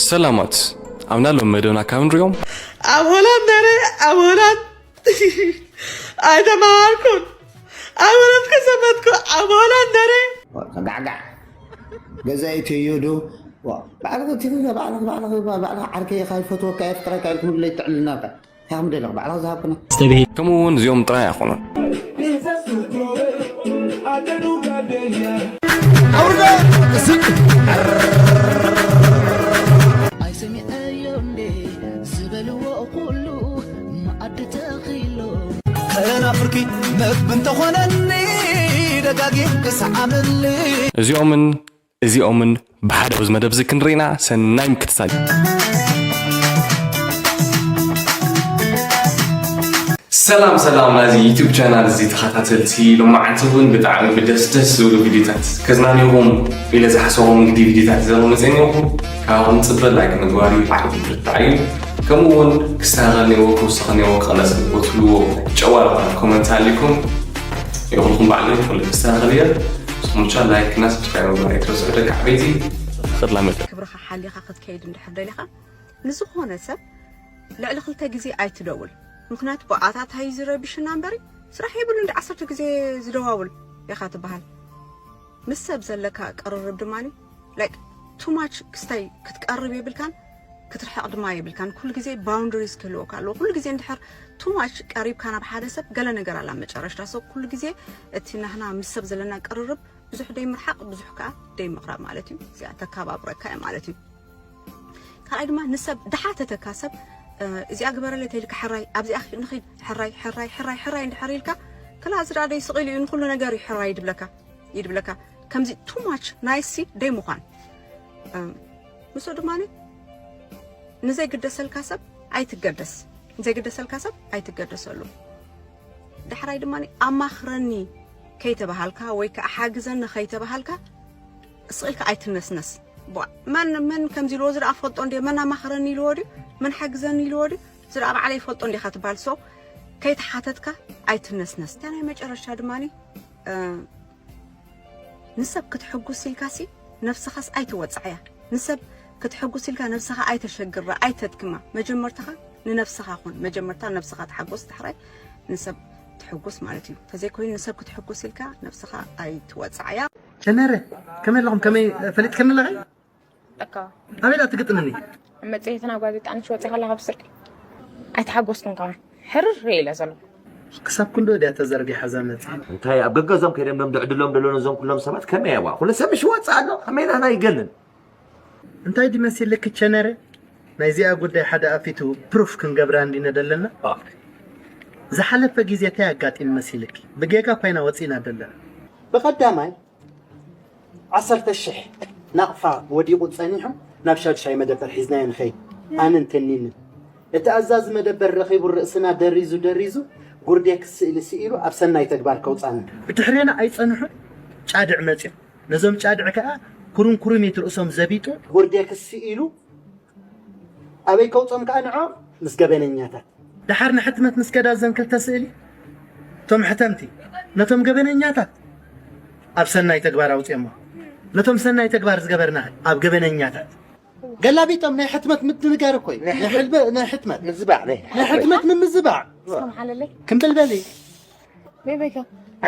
ሰላማት ኣብና ሎም መደብና ካብ ንሪኦም ኣብ ሆላንድ ነረ ኣብ ሆላንድ ኣይተማሃርኩን ኣብ ሆላንድ ከሰመትኩ ኣብ ሆላንድ ነረ ጋዕጋዕ ገዛኢ ትዩ ዶ ባዕልኺ ትዩ ባዕልኺ ባዕልኺ ባዕልኺ ዓርከይ ኢኻ ይፈትወካ የፍቅረካ ኢልኩም ለይትዕልናካ እንታይ ከም ደለኹ ባዕልኺ ዝሃብኩና ከምኡ እውን እዚኦም ጥራይ ኣይኮኑን። ኣይሰሚዐዮ እንዴ ዝበልዎ ኩሉ መኣዲ ተኺሎ ከናፍርኪ መግቢ እንተኾነኒ ደጋጊም ክሰዓመኒ እዚኦምን እዚኦምን ብሓደ ኣብዚ መደብ እዚ ክንርኢና ሰናይ ምክትታል። ሰላም ሰላም ናዚ ዩቱብ ቻናል እዚ ተኸታተልቲ ሎማዓንቲ እውን ብጣዕሚ ብደስ ደስ ዝብሉ ቪዲዮታት ከዝናንኹም ኢለ ዝሓሰቦም እንግዲ ቪዲዮታት ዘመፀኒኹም ካብኹም ፅበ ላይክ ምግባር እዩ ብዓይነት ብርታዕ እዩ። ከምኡ እውን ክስተኻኸል ነይዎ ክውስኽ ነይዎ ክቐነስ ነይዎ ትብልዎ ጨዋ ዝኾነ ኮመንት ኣሊኩም ይኹልኩም ባዕለይ ኩሉ ክስተኻኸል እየ። ንስኹም ብቻ ላይክ እና ሰብስክራይብ ምግባር ኣይትረስዑ ደቂ ዓበይቲ። ተኽላ መጠን ክብርኻ ሓሊኻ ክትከይድ እንድሕር ደሊኻ ንዝኾነ ሰብ ልዕሊ ክልተ ግዜ ኣይትደውል። ምኽንያቱ ብኣታታ እዩ ዝረብሽና እምበሪ ስራሕ የብሉ እንዲ ዓሰርተ ግዜ ዝደዋውል ኢኻ ትበሃል። ምስ ሰብ ዘለካ ቅርርብ ድማ like too much ክስታይ ክትቀርብ የብልካን ክትርሕቕ ድማ የብልካን። ኩሉ ግዜ boundaries ክህልወካ ኣለዎ። ኩሉ ግዜ እንድሕር too much ቀሪብካ ናብ ሓደ ሰብ ገለ ነገር ኣላ መጨረሽታ። So ኩሉ ግዜ እቲ ናህና ምስ ሰብ ዘለና ቅርርብ ብዙሕ ደይ ምርሓቕ ብዙሕ ከዓ ደይ ምቕራብ ማለት እዩ። እዚኣ ተከባብረካ እያ ማለት እዩ። ካልኣይ ድማ ንሰብ ድሓተተካ ሰብ እዚኣ ግበረለይ ተይልካ ሕራይ ኣብዚኣ ንኺድ ሕራይ ሕራይ ሕራይ ሕራይ እንድሕር ኢልካ ክላ እዚ ደኣ ደይ ስቕ ኢሉ እዩ ንኹሉ ነገር እዩ ሕራይ ይድብለካ ይድብለካ ከምዚ too much nice ደይ ምዃን ምስኡ ድማ ንዘይግደሰልካ ሰብ ኣይትገደስ ዘይግደሰልካ ሰብ ኣይትገደሰሉ። ዳሕራይ ድማ ኣማኽረኒ ከይተባሃልካ ወይ ከዓ ሓግዘኒ ከይተባሃልካ ስቕ ኢልካ ኣይትነስነስ። መን መን ከምዚ ኢልዎ እዚ ደኣ ፈልጦ እንድየ መን ኣማኽረኒ ኢልዎ ድዩ መን ሓግዘኒ ኢልዎ ድዩ እዚ ደኣ ባዕለይ ይፈልጦ እንዲኻ ትበሃል። So ከይተሓተትካ ኣይትነስነስ። እታ ናይ መጨረሻ ድማ ንሰብ ክትሕጉስ ኢልካሲ ነብስኻስ ኣይትወጽዓያ። ንሰብ ክትሕጉስ ኢልካ ነብስኻ ኣይተሸግራ፣ ኣይተድክማ። መጀመርታኻ ንነብስኻ ኩን። መጀመርታ ነብስኻ ተሓጎስ፣ ዳሕራይ ንሰብ ትሕጉስ ማለት እዩ። ተዘይኮይኑ ንሰብ ክትሕጉስ ኢልካ ነብስኻ ኣይትወጽዓያ። ቸነረ ከመይ ኣለኹም? ከመይ ፈሊጥክኒ ኣለኺ? ለካ ኣበይ ደኣ ትግጥምኒ? ኣብ መጽሔትና ጋዜጣ ንሽ ወጺኻ ኣለኻ ብስርቂ ኣይተሓጎስኩን ከማን ሕርር እየ ኢለ ዘለኹ። ክሳብ ክንዶ ድያ ተዘርጊሓ እዛ መጽሔት? እንታይ ኣብ ገገዞም ከይዶም ዶም ድዕድሎም ደሎ ነዞም ኩሎም ሰባት ከመይ እዋ ኩሉ ሰብ ምሽ ወጽእ ኣሎ ከመይ ናህና ይገንን እንታይ ድዩ መሲልኪ ቸነረ? ናይዚኣ ጉዳይ ሓደ ኣፊቱ ፕሩፍ ክንገብራ እንዲነ ደለና። ዝሓለፈ ግዜ እንታይ ኣጋጢሙ መሲልኪ? ብጌጋ እኳ ኢና ወጺእና ደለና። ብቐዳማይ ዓሰርተ ሽሕ ናቕፋ ወዲቑ ጸኒሑ ናብ ሻዱሻይ መደበር ሒዝናዮ ንኸይድ ኣነን ተኒንን። እቲ ኣዛዚ መደበር ረኺቡ ርእስና ደሪዙ ደሪዙ ጉርዴክስ ስእሊ ስኢሉ ኣብ ሰናይ ተግባር ከውጻና። ብድሕሬና ኣይጸንሑን ጫድዕ መጺኦም። ነዞም ጫድዕ ከኣ ኩርምኩርሚት ርእሶም ዘቢጡ። ጉርዴክስ ስኢሉ ኣበይ ከውጾም ከኣ ንዖም ምስ ገበነኛታት። ደሓር ንሕትመት ምስ ከዳ ዘን ክልተ ስእሊ እቶም ሕተምቲ ነቶም ገበነኛታት ኣብ ሰናይ ተግባር ኣውጽኦሞ። ነቶም ሰናይ ተግባር ዝገበርና ኣብ ገበነኛታት። ገላቢጦም ናይ ሕትመት ምድንጋር እኮ እዩ። ናይ ሕልበ ናይ ሕትመት ምዝባዕ ናይ ናይ ሕትመት ምምዝባዕ። ስም ሓለለይ ክምብል በሊ በይበይካ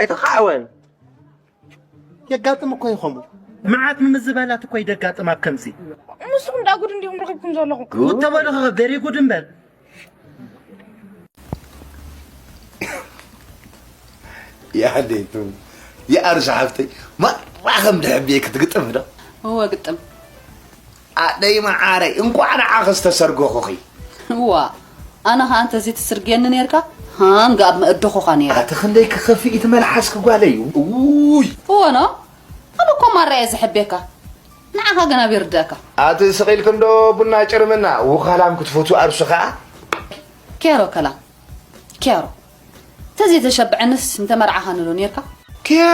ኣይተኻዕወን የጋጥም እኮ እዩ ከምኡ። መዓት ምምዝባላት እኮ ይደጋጥም ኣብ ከምዚ። ንስኹም ደኣ ጉድ እንዲኹም ረኺብኩም ዘለኹም። ጉድ ተበልኹ very good እምበር። የሓደይቱ የኣርሽ ሓፍተይ ማራ ከም ድሕብየ ክትግጥም ዶ? እወ ግጥም። ኣደይ መዓረይ እንኳዕ ንዓኺ ዝተሰርገኹኺ። እዋ ኣነ ኸኣ እንተዘይትስርግየኒ ኔርካ ሃንግ ኣብ መእደኹኻ ኔረ። ኣቲ ክንደይ ክኸፍእ እቲ መልሓስኪ ጓለይ። ውይ። እወ ኖ ኣነ እኮ ማራ እየ ዝሕብየካ ንዓኻ ግን ኣበይ ይርድኣካ። ኣቲ ስቕ ኢልኪ እንዶ ቡና ጭርምና ውኻላም ክትፈትዊ ኣርሱ ኸኣ። ኬሮ ከላም ኬሮ ተዘይተሸብዐንስ ምተመርዓኻኒ ዶ ኔርካ? ኪያ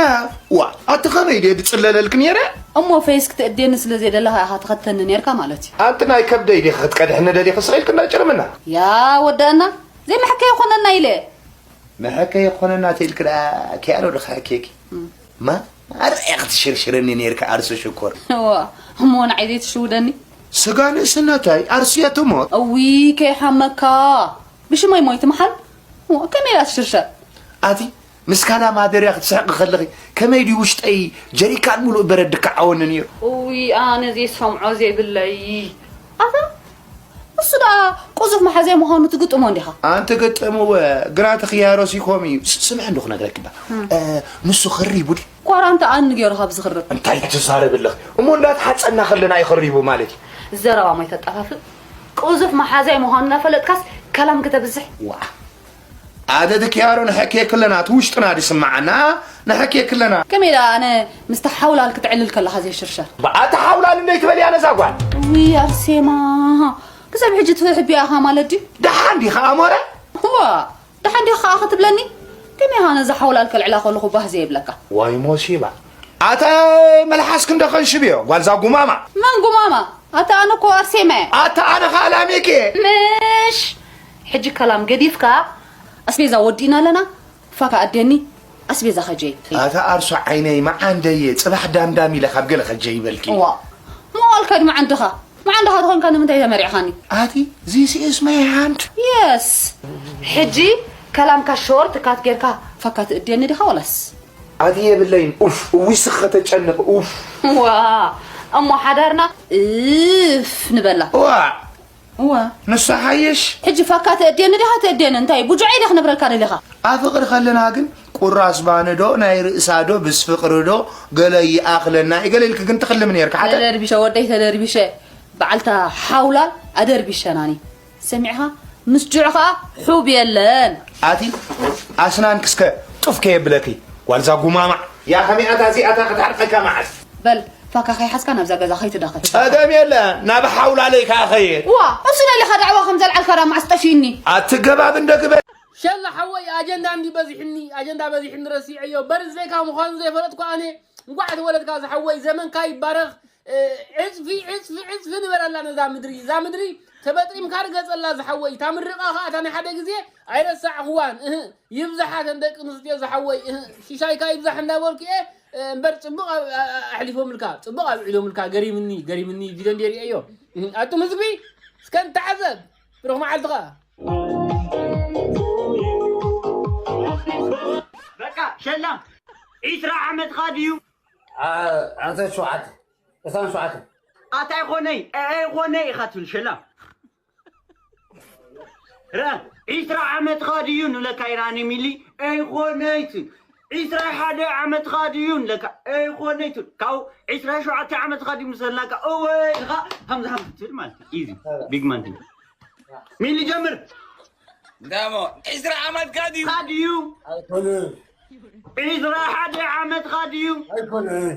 ዋ ኣቲ ኸመይ ድየ ድጽለለልኪ ኔረ? እሞ ፈይስ ክትእድየኒ ስለ ዘይደለኻ ኢኻ ትኸተኒ ኔርካ ማለት እዩ። ኣንቲ ናይ ከብደይ ዲኺ ክትቀድሕኒ ደሊኺ ስቕ ኢልኪ እንዳጨርምና። ያ ወደአና ዘይመሕከ ይኾነና ኢለ። መሐከ ይኾነና ተይልኪ ደኣ ኪያ ዶ ድኽሕኬኪ? ማ ኣርያ ክትሽርሽረኒ ኔርካ ኣርሱ ሽኮር። ዋ እሞ ንዓይ ዘይትሽውደኒ? ስጋ ንእስነተይ ኣርስየ ትሞት። እዊ ከይሓመካ ብሽመይ ሞይት መሓል ከመይ ኢላ ትሽርሸር? ኣቲ ምስ ካላ ማደርያ ክትስሕቂ ከለኺ ከመይ ድዩ ውሽጠይ ጀሪካን ሙሉእ በረድ ድከዓወኒ ነይሩ። እዊ ኣነ ዘይሰምዖ ዘይብለይ ኣታ እሱ ደኣ ቁዙፍ መሓዘይ ምዃኑ ትግጥሞ እንዲኻ። ኣንቲ ግጥምወ ግራ ተኽያሮስ ይኮም እዩ። ስ- ስምዒ እንዶ ክነግረኪ ባ እ፣ ንሱ ኸሪቡ ድዩ? ኳራንታ ኣን ገይሩ ካብ ዝኽርብ እንታይ ትዛረቢ ኣለኺ? እሞ እንዳተሓፀና ከለና ይኸሪቡ ማለት እዩ። ዘረባ ማይ ተጣፋፍእ ቁዙፍ መሓዛይ ምዃኑ እናፈለጥካስ ከላም ክተብዝሕ ዋ ኣደ ድክያሮ ንሐኬ ክለና እቲ ውሽጥና ድስማዓና ንሐኬ ክለና ከመይ ደኣ ኣነ ምስቲ ሓውላል ክትዕልል ከለኻ ዘይሽርሸር ብኣቲ ሓውላል እንደይ ትበል እያ ነዛ ጓል ውይ ኣርሴማ ክሳብ ሕጂ ትሕቢያ ኢኻ ማለት ድዩ ደሓን ዲኻ ኣሞረ ዋ ደሓን ዲኻ ከዓ ክትብለኒ ከመይ ኢኻ ነዛ ሓውላል ከልዕላ ከለኹ ባህ ዘይብለካ ዋይ ሞሲባ ኣታ መልሓስኪ እንዶ ከንሽብዮ ጓልዛ ጉማማ መን ጉማማ ኣታ ኣነ እኮ ኣርሴማ እየ ኣታ ኣነ ከዓ ላሜክ እየ ምሽ ሕጂ ከላም ገዲፍካ ኣስቤዛ ወዲእና ኣለና ፋካ ኣደኒ ኣስቤዛ ከጀይ ኣታ ኣርሶ ዓይነይ መዓንደየ ፅባሕ ዳምዳም ኢለ ካብ ገለ ከጀይ ይበልኪ ዋ መዋልካ ድማ ዓንድኻ መዓንድኻ ተኾንካ ንምንታይ ተመሪዕኻኒ ኣቲ this is my hand yes ሕጂ ከላምካ ሾርት ካት ጌርካ ፋካ ትእድየኒ ዲኻ ወላስ ኣቲ የብለይን ኡፍ እዊስኽ ከተጨንቕ ኡፍ ዋ እሞ ሓዳርና እፍ ንበላ ዋ እዋ ንሱ ሓይሽ ሕጂ ፋካ ተእድየኒ ዲኻ ተእድየኒ እንታይ ቡጁዐይ ዲኽ ነብረካ ደሊኻ ኣፍቕር ከለና ግን ቁራስ ባኒ ዶ ናይ ርእሳ ዶ ብስ ፍቕሪ ዶ ገለ ይኣኽለና እዩ ገለ ኢልኪ ግን ትኽልሚ ነርካ ሓተ ተደርቢሸ ወደይ ተደርቢሸ በዓልታ ሓውላል ኣደርቢሸናኒ ሰሚዕኻ ምስ ጅዑ ኸዓ ሑብ የለን ኣቲ ኣስናንኪ እስከ ጡፍ ከየብለኪ ጓልዛ ጉማማዕ ያ ከመይ ኣታ እዚኣታ ክትዓርቀካ መዓስ በል ፋካ ከይሓዝካ ናብዛ ገዛ ከይትዳኸል ጸገም የለ ናብ ሓውላለይ ከኣ ኸይድ ዋ እሱ ደሊኻ ዳዕዋ ከም ዘልዓልካ ዳ መዓስ ጠፊእኒ ኣትገባብ እንደ ግበ ሸላ ሓወይ ኣጀንዳ እንዲ በዚሕኒ ኣጀንዳ በዚሕኒ ረሲዐዮ በርዝደይካ ምዃኑ ዘይፈለጥኩ ኣነ እንኳዕ ተወለድካ ዝሓወይ ዘመንካ ይባረኽ ዕፅፊ ዕፅፊ ዕፅፊ ንበረላ ነዛ ምድሪ እዛ ምድሪ ተበጥሪምካ ርገፀላ ዝሓወይ እታ ምርቃ ከዓ እታ ናይ ሓደ ግዜ ኣይረሳዕኽዋን እህ ይብዛሓ ተን ደቂ ኣንስትዮ ዝሓወይ እህ ሽሻይካ ይብዛሕ እንዳበልኩ እየ እምበር ፅቡቅ ኣሕሊፎምልካ ፅቡቅ ኣብዒሎምልካ ገሪምኒ ገሪምኒ ቪድዮ እንዲ ርእዮ ኣቱም ህዝቢ እስከ ንተዓዘብ ብሩክ መዓልትኻ በቃ ሸላ ዒስራ ዓመትኻ ድዩ ዓሰርተ ሸውዓተ ዕስራን ሸውዓተን ኣታ ኣይኾነይ ኣይኾነይ ኢኻ ትብል ሸላ ረ ዒስራ ዓመትኻ ድዩ ንብለካ ኢና ኣነ ሚሊ ኣይኾነይ ትብል ዒስራ ሓደ ዓመትኻ ድዩ ንብለካ ኣይኾነይ ትብል ካብኡ ዒስራ ሸውዓተ ዓመትኻ ድዩ ምሰልናካ እወ ኢልኻ ሃምዚ ሃምዚ ትብል ማለት እዩ ኢዚ ቢግ ማን ትብል ሚሊ ጀምር ዳሞ ዒስራ ዓመትካ ድዩ ድዩ ኣይኮነን ዒስራ ሓደ ዓመትኻ ድዩ ኣይኮነን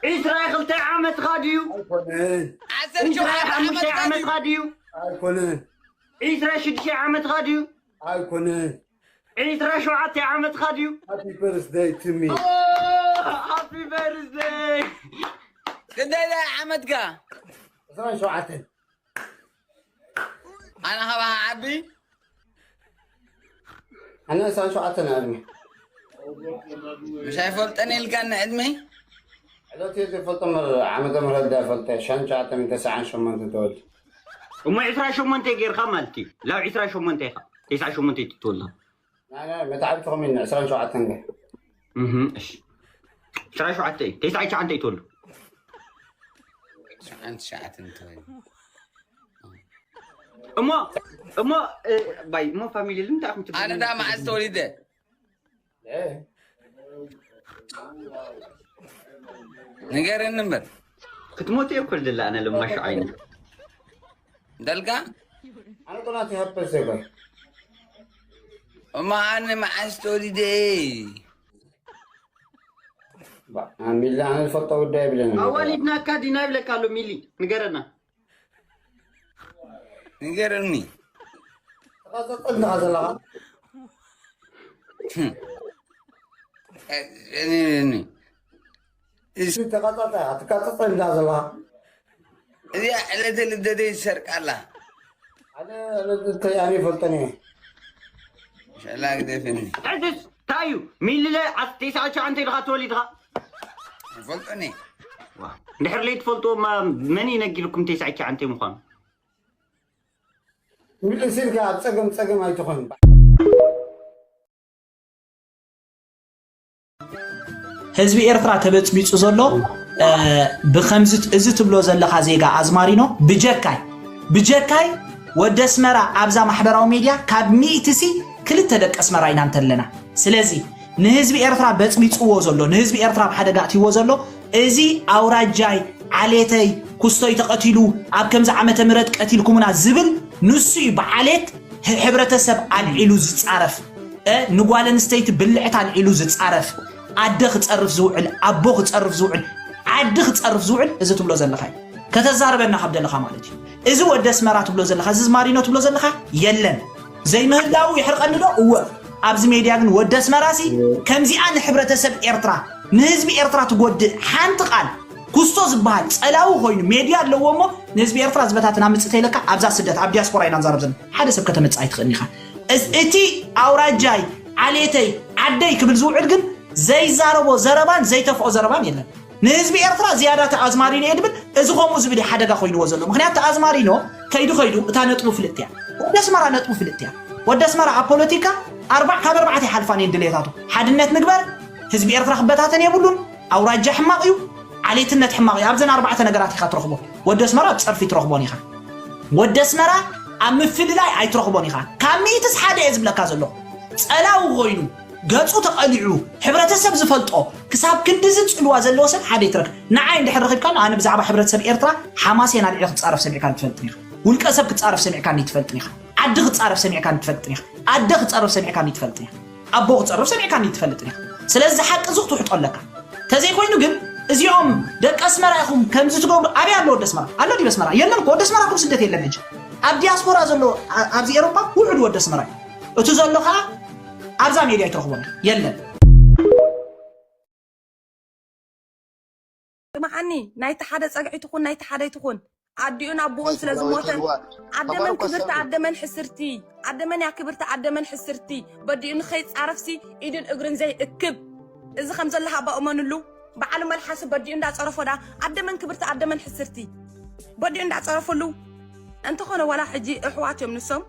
ዒስራ ክልተ ዓመትኻ ድዩ ኣይኮነን ዓሰርተ ዒስራ ሸውዓተ ሓሙሽተ ዓመትካ ድዩ ዓመትኻ ድዩ ኣይኮነን ዒስራ ሽዱሽተ ዓመትኻ ድዩ ኣይኮነን ዒስራ ሸውዓተ ዓመትኻ ድዩ ሃፒ በርስደይ ቱ ሚ ሃፒ በርስደይ ክንደይ ዓመትካ ዕስራን ሸውዓተን ኣነ ካባኻ ዓቢ ኣነ ዕስራን ሸውዓተን ዕድመ ምሽ ኣይፈልጠን ኢልካኒ ዕድመይ ዕለት እየ ዘይፈልጦ እምበር ዓመተ ምህረት ዳ ፈልጠ ሻን ሸዓተ ሚእቲ ተስዓን ሸሞንተን ተወልደ እሞ ዕስራ ሸሞንተ ጌርካ ማለት እዩ ላብ ዕስራ ሸሞንተ ኢኻ ተስዓ ሸሞንተ ትወላ ናይ ናይ መታዕብቲ ከመይ ዕስራን ሸውዓተን ገ እሺ ዕስራ ሸውዓተ እዩ ተስዓ ሸዓንተ እዩ ትወሉ እሞ እሞ ባይ እሞ ፋሚሊ ልምንታይ ኣኹም ትብሉ ኣነ ዳ መዓዝ ተወሊደ ንገረኒ እምበር ክትሞት እየ እኮ ልድላ ኣነ ለማሹ ዓይኒ ደልጋ ኣነ ጦናት ይሃበስ ዘበር እማ ኣነ መዓዝ ተወሊደ ሚሊ ኣነ ዝፈልጦ ጉዳይ የብለኒ ኣዋሊድናካ ዲና ይብለካ ኣሎ ሚሊ ንገረና ንገረኒ ተቐጸጸ እንዲኻ ዘለኻ እሺ ተቐጸጸ ትቀጸጸ እንዲኻ ዘለኻ እዚኣ ዕለተ ልደተይ ዝሰርቃ ኣላ ኣነ ልደተይ ኣነ ይፈልጠን እየ ሸላ ግደፍኒ ሕድስ እንታይ እዩ ሚልለ ዓስ- ተስዓት ሸዓንተ ኢልኻ ተወሊድኻ ይፈልጠኒ እንድሕር ለይትፈልጥዎ ማ-፣ መን ይነጊርኩም ተስዓኪ ዓንተ ምዃኑ? ምልስ ኢልካ ኣብ ጸገም ጸገም ኣይትኾን። ህዝቢ ኤርትራ ተበጽቢጹ ዘሎ፣ እ፣ ብኸምዚ እዚ ትብሎ ዘለኻ ዜጋ ኣዝማሪኖ ብጀካይ፣ ብጀካይ ወዲ ኣስመራ ኣብዛ ማሕበራዊ ሜድያ ካብ ሚእቲ ሲ ክልተ ደቂ ኣስመራ ኢና እንተለና። ስለዚ ንህዝቢ ኤርትራ በጽቢጽዎ ዘሎ፣ ንህዝቢ ኤርትራ ኣብ ሓደጋ ኣእትይዎ ዘሎ፣ እዚ ኣውራጃይ፣ ዓሌተይ፣ ኩስቶይ ተቐቲሉ፣ ኣብ ከምዚ ዓመተ ምህረት ቀቲልኩምና ዝብል ንሱ እዩ ብዓሌት ህ-፣ ሕብረተሰብ ኣልዒሉ ዝጻረፍ። እ፣ ንጓል ኣንስተይቲ ብልዕቲ ኣልዒሉ ዝጻረፍ፣ ኣደ ክጸርፍ ዝውዕል፣ ኣቦ ክጸርፍ ዝውዕል፣ ዓዲ ክጸርፍ ዝውዕል፣ እዚ ትብሎ ዘለኻ እዩ። ከተዛርበና ካብ ደለኻ ማለት እዩ። እዚ ወዲ ኣስመራ ትብሎ ዘለኻ፣ እዚ ዝማሪኖ ትብሎ ዘለኻ የለን። ዘይምህላው የሕርቐኒ ዶ? እወ። ኣብዚ ሜድያ ግን ወዲ ኣስመራ ሲ ከምዚኣ ንሕብረተሰብ ኤርትራ፣ ንህዝቢ ኤርትራ ትጎድእ ሓንቲ ቃል ኩስቶ ዝበሃል ጸላዊ ኮይኑ ሜድያ ኣለዎ እሞ ንህዝቢ ኤርትራ ዝበታትና ምጽእ ተይለካ ኣብዛ ስደት ኣብ ዲያስፖራ ኢና ንዛረብ ዘለና። ሓደ ሰብ ከተመጽእ ኣይትኽእልን ኢኻ። እስ-፣ እቲ ኣውራጃይ፣ ዓሌተይ፣ ዓደይ ክብል ዝውዕል ግን ዘይዛረቦ ዘረባን ዘይተፍኦ ዘረባን የለን። ንህዝቢ ኤርትራ ዝያዳ ተኣዝማሪኖ እየ ድብል፣ እዚ ከምኡ ዝብል እዩ ሓደጋ ኮይንዎ ዘሎ። ምኽንያቱ ተኣዝማሪኖ ከይዱ ከይዱ እታ ነጥቡ ፍልጥ እያ። ወዲ ኣስመራ ነጥቡ ፍልጥ እያ። ወዲ ኣስመራ ኣብ ፖለቲካ ኣርባዕ ካብ ኣርባዕተ ይሓልፋን እየን ድሌታቱ። ሓድነት ንግበር፣ ህዝቢ ኤርትራ ክበታተን የብሉን፣ ኣውራጃ ሕማቕ እዩ፣ ዓሌትነት ሕማቕ እዩ። ኣብዘን ኣርባዕተ ነገራት ኢኻ ትረኽቦ። ወዲ ኣስመራ ኣብ ጸርፊ ትረኽቦን ኢኻ። ወዲ ኣስመራ ኣብ ምፍልላይ ኣይትረኽቦን ኢኻ። ካብ ሚእትስ ሓደ እየ ዝብለካ ዘለኹ። ጸላዊ ኮይኑ ገጹ ተቐሊዑ ሕብረተሰብ ዝፈልጦ ክሳብ ክንድዚ ጽልዋ ዘለዎ ሰብ ሓደ ይትረክ። ንዓይ እንድሕር ረኺብካ ኣነ ብዛዕባ ሕብረተሰብ ኤርትራ ሓማሴን ኣልዒለ ክጻረፍ ሰሚዕካኒ ትፈልጥን ኢኻ። ውልቀ ሰብ ክጻረፍ ሰሚዕካኒ ትፈልጥን ኢኻ። ዓዲ ክጻረፍ ሰሚዕካኒ ትፈልጥን ኢኻ። ኣደ ክጻረፍ ሰሚዕካኒ ትፈልጥን ኢኻ። ኣቦ ክጻረፍ ሰሚዕካኒ ትፈልጥን ኢኻ። ስለዚ ሓቂ እዚ ክትውሕጦ ኣለካ። ተዘይኮይኑ ግን እዚኦም ደቂ ኣስመራ ኢኹም ከምዚ ትገብሩ ኣበይ ኣሎ ወዲ ኣስመራ? ኣሎ ድዩ ኣስመራ? የለን እኮ ወዲ ኣስመራ እኮ ስደት የለን ሕጂ። ኣብ ዲያስፖራ ዘሎ ኣ-፣ ኣብዚ ኤሮፓ ውሑድ ወዲ ኣስመራ እዩ። እቲ ዘሎ ከዓ ኣብዛ ሜድያ ኣይትረኽቦን ኢኻ። የለን። ስምዓኒ፣ ናይቲ ሓደ ጸግዒ ትኹን ናይቲ ሓደ ኣይትኹን፣ ኣዲኡን ኣቦኡን ስለ ዝሞተ፣ ኣደ መን ክብርቲ ኣደ መን ሕስርቲ፣ ኣደ መን እያ ክብርቲ ኣደ መን ሕስርቲ፣ በዲኡ ንኸይጻረፍሲ ኢድን እግርን ዘይእክብ። እዚ ከም ዘሎ ሃባ እመንሉ። በዓሉ መልሓሱ በዲኡ እንዳጸረፎ ዳ ኣደ መን ክብርቲ ኣደ መን ሕስርቲ በዲኡ እንዳጸረፈሉ። እንተኾነ ዋላ ሕጂ ኣሕዋት እዮም ንሶም።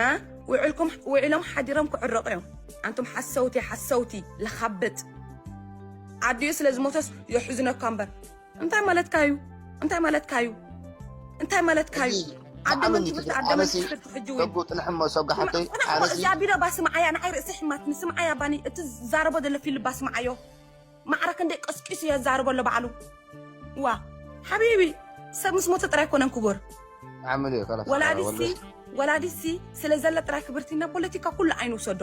እ? ውዕልኩም፣ ውዒሎም ሓዲሮም ክዕረቑ እዮም። ኣንቱም ሓሰውቲ፣ ሓሰውቲ፣ ለኻብጥ። ኣዲኡ ስለ ዝሞተስ የሕዝነካ እምበር። እንታይ ማለትካ እዩ? እንታይ ማለትካ እዩ? እንታይ ማለትካ እዩ? ኣደ መን ክብርቲ ኣደ መን ክብርቲ ሕጂ እውን። ጥልሕሞ ሰብጋ ሓተይ እዚ ኣቢሎ ባስምዓያ ንዓይ ርእሲ ሕማትኒ ስምዓያ ባኒ እቲ ዛረቦ ዘሎ ፊልባ ስምዓዮ። ማዕረ ክንደይ ቀስቂሱ የዛርቦ ኣሎ ባዕሉ። ዋ ሓቢቢ ሰብ ምስ ሞተ ጥራይ ኮነን ክቡር። ዓምል እዩ ካላት ወላዲሲ ወላዲሲ ስለ ዘለ ጥራይ ክብርቲና ፖለቲካ ኩሉ ኣይንውሰዶ።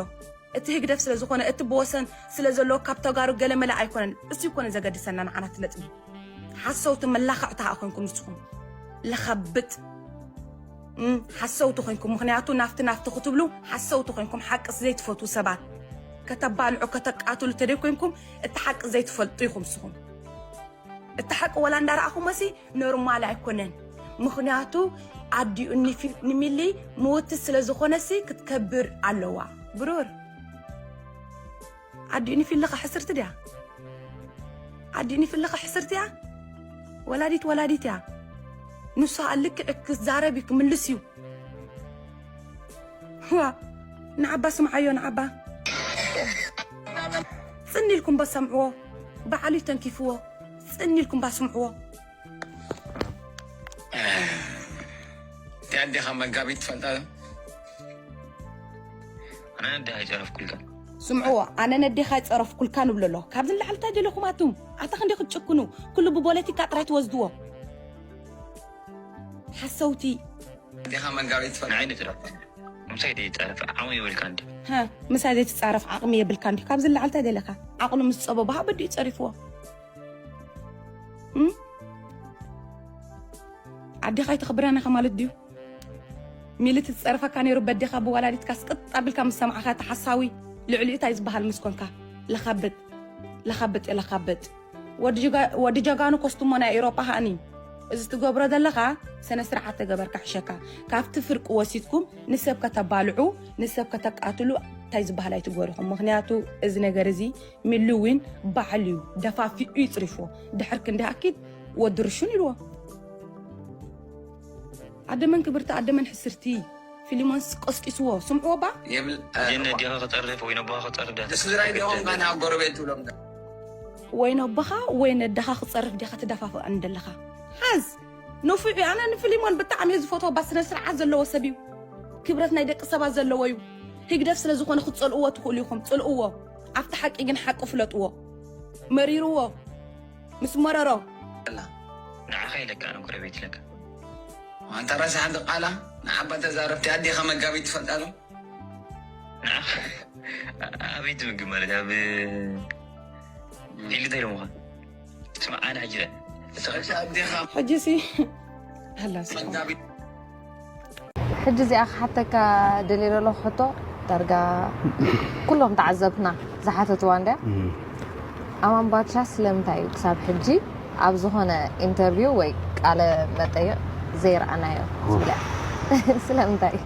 እቲ ህግደፍ ስለ ዝኾነ እቲ ብወሰን ስለ ዘለዎ ካብ ተጋሩ ገለመለ ኣይኮነን። እሱ ይኮነ ዘገድሰና ንዓና እቲ ነጥቢ። ሓሰውቲ መላኽዕቲ ሃኣ ኮንኩም ንስኹም ለኸብጥ እም፣ ሓሰውቲ ኮንኩም። ምኽንያቱ ናፍቲ ናፍቲ ክትብሉ ሓሰውቲ ኮንኩም፣ ሓቅስ ዘይትፈትዉ ሰባት ከተባልዑ ከተቃትሉ ተደይ ኮንኩም እቲ ሓቂ ዘይትፈልጡ ኢኹም ንስኹም። እቲ ሓቂ ወላ እንዳረኣኹሞሲ ኖርማል ኣይኮነን። ምኽንያቱ ኣዲኡ ንፊ-፣ ንሚሊ ምውቲ ስለ ዝኾነሲ ክትከብር ኣለዋ። ብሩር ኣዲኡ ንፊልኻ ሕስርቲ ድያ? ኣዲኡ ንፊልኻ ሕስርቲ እያ? ወላዲት ወላዲት እያ። ንሱ ኸኣ ልክዕ ክዛረብ እዩ ክምልስ እዩ። ዋ ንዓባ ስምዓዮ ንዓባ ጽን ኢልኩም በሰምዕዎ። በዓሉ ተንኪፍዎ ጽን ኢልኩም ባስምዕዎ። እቲ ኣዴኻ መጋቢት ትፈልጣ ዶ? ኣነ ኣዴኻ ኣይጸረፍኩልካን። ስምዕዎ ኣነ ነዴኻ ኣይጸረፍኩልካን እብሎ ኣሎ። ካብዚ ንላዕሊ እንታይ ደለኹም ኣቱም? ኣታ ክንደይ ክትጭክኑ? ኩሉ ብፖለቲካ ጥራይ ትወስድዎ። ሓሰውቲ። ኣዴኻ መጋቢት ትፈልጣ። ንዓይ ንጽረፍ። ምሳይ ደይጻረፍ ዓቕሚ የብልካ እንዲ። ሃ፣ ምሳይ ዘይትጻረፍ ዓቕሚ የብልካ እንዲ። ካብዚ ንላዕሊ እንታይ ደለኻ? ዓቕሉ ምስ ጸበቦ ሃ በዲኡ ጸሪፍዎ። እም? ኣዴኻ ኣይተኽብራን ኢኻ ማለት ድዩ? ሚሊ ትጸርፈካ ነይሩ በዴኻ ብወላዲትካ ስቅጥ ኣቢልካ ምስ ሰማዕኻ እቲ ሓሳዊ ልዕሊኡ እንታይ ዝበሃል ምስ ኮንካ። ለኻብጥ ለኻብጥ ለኻብጥ። ወዲ ጀጋ-፣ ወዲ ጀጋኑ ኮስቱሞ ናይ ኤውሮጳ ሃእኒ። እዚ ትገብሮ ዘለኻ ስነ ስርዓት ተገበርካ ሕሸካ። ካብቲ ፍርቂ ወሲድኩም ንሰብ ከተባልዑ ንሰብ ከተቃትሉ እንታይ ዝበሃል ኣይትግበሩ ኢኹም። ምኽንያቱ እዚ ነገር እዚ ሚሊ እውን ባዕሉ እዩ ደፋፊዑ ይጽሪፍዎ። ድሕር ክንዲ ኣኪድ ወዲ ርሹን ኢልዎ። ኣደመን ክብርቲ ኣደመን ሕስርቲ ፊሊሞንስ ቀስቂስዎ። ስምዕዎ ባ። የብል እ፣ ጀነ ዲኻ ክጸርፍ ወይ ነቦኻ ክጸርፍ ዳ ስድራይ ዲኹም ጋና ጎረቤት ትብሎም ዳ ወይ ነቦኻ ወይ ነደኻ ክጸርፍ ዲኻ ትደፋፍኣኒ ዘለኻ? ሓዝ ንፉዕ እዩ። ኣነ ንፊሊሞን ብጣዕሚ እየ ዝፈትዎ። ባ ስነ ስርዓት ዘለዎ ሰብ እዩ። ክብረት ናይ ደቂ ሰባት ዘለዎ እዩ። ህግደፍ ስለ ዝኾነ ክትጸልእዎ ትኽእሉ ኢኹም፣ ጽልእዎ። ኣብቲ ሓቂ ግን ሓቂ ፍለጥዎ። መሪርዎ ምስ መረሮ ኣላ ንዓኻ ኢለካ ኣነ ጎረቤት ኢለካ ኣንታ ራሲ ሓንቲ ቃላ ንዓባ ተዛረብቲ ኣዴኻ መጋቢት ትፈልጣ ዶ ንዓኻ ኣበይ ትምግብ ማለት ኣብ ፊልድ እንታይ ኢሎምኻ ስማዕ ኣነ ሕጂ ራሲ ኣዴኻ ሕጂ ሲ ኣላ ሲ መጋቢት ሕጂ እዚኣ ክሓተካ ደልየ ዘለኹ ሕቶ ዳርጋ ኩሎም ተዓዘብትና ዝሓተትዋ እንድያ። ኣማን ባድሻ ስለምንታይ እዩ ክሳብ ሕጂ ኣብ ዝኾነ ኢንተርቪው ወይ ቃለ መጠይቕ ዘይረኣናዮ ትብለ? ስለምንታይ?